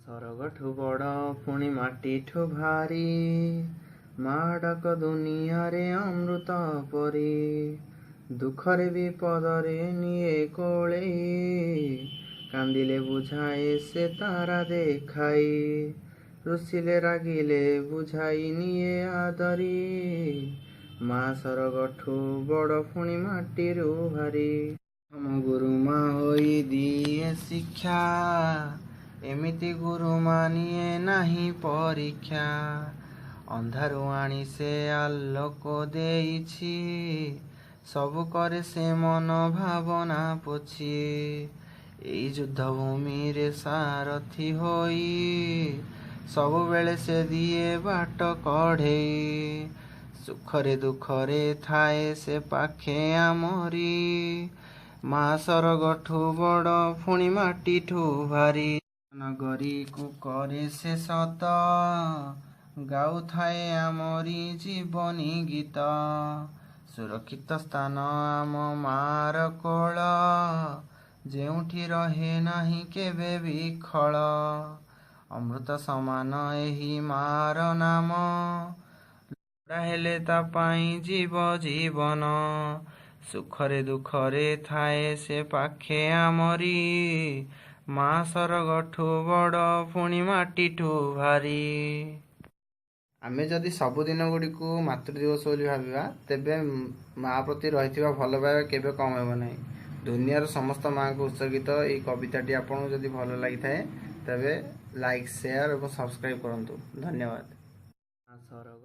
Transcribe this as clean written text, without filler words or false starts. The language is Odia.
ସରଗଠୁ ବଡ଼ ପୁଣି ମାଟିଠୁ ଭାରି, ମା ଡାକ ଦୁନିଆରେ ଅମୃତ ପରି। ଦୁଃଖରେ ବିପଦରେ ନିଏ କୋଳେଇ, କାନ୍ଦିଲେ ବୁଝାଏ ସେ ତାରା ଦେଖାଇ। ରୁଷିଲେ ରାଗିଲେ ବୁଝାଇ ନିଏ ଆଦରି, ମା ସରଗଠୁ ବଡ଼ ପୁଣି ମାଟିରୁ ଭାରି। ଆମ ଗୁରୁମା ହୋଇ ଦିଏ ଶିକ୍ଷା, ଏମିତି ଗୁରୁମା ନିଏ ନାହିଁ ପରୀକ୍ଷା। ଅନ୍ଧାରୁ ଆଣି ସେ ଆଲୋକ ଦେଇଛି, ସବୁ କରେ ସେ ମନ ଭାବନା ପୋଛି। ଏଇ ଯୁଦ୍ଧ ଭୂମିରେ ସାରଥୀ ହୋଇ, ସବୁବେଳେ ସେ ଦିଏ ବାଟ କଢ଼େଇ। ସୁଖରେ ଦୁଃଖରେ ଥାଏ ସେ ପାଖେ ଆମରି, ମା ସରଗଠୁ ବଡ଼ ପୁଣି ମାଟିଠୁ ଭାରି। ନଗରୀକୁ କରେ ସେ ସତ, ଗାଉଥାଏ ଆମରି ଜୀବନୀ ଗୀତ। ସୁରକ୍ଷିତ ସ୍ଥାନ ଆମ ମାର କୋଳ, ଯେଉଁଠି ରହେ ନାହିଁ କେବେ ବିଖଳ। ଅମୃତ ସମାନ ଏହି ମାର ନାମ, ଲୋଡ଼ା ହେଲେ ତା ପାଇଁ ଯିବ ଜୀବନ। ସୁଖରେ ଦୁଃଖରେ ଥାଏ ସେ ପାଖେ ଆମରି, ମା ସରଗଠୁ ବଡ଼ ପୁଣି ମାଟିଠୁ ଭାରି। ଆମେ ଯଦି ସବୁଦିନ ଗୁଡ଼ିକୁ ମାତୃ ଦିବସ ବୋଲି ଭାବିବା, ତେବେ ମା ପ୍ରତି ରହିଥିବା ଭଲ ପାଇବା କେବେ କମ୍ ହେବ ନାହିଁ। ଦୁନିଆର ସମସ୍ତ ମାଆଙ୍କୁ ଉତ୍ସର୍ଗିତ ଏଇ କବିତାଟି ଆପଣଙ୍କୁ ଯଦି ଭଲ ଲାଗିଥାଏ, ତେବେ ଲାଇକ୍, ସେୟାର ଏବଂ ସବସ୍କ୍ରାଇବ୍ କରନ୍ତୁ। ଧନ୍ୟବାଦ। ସରଗ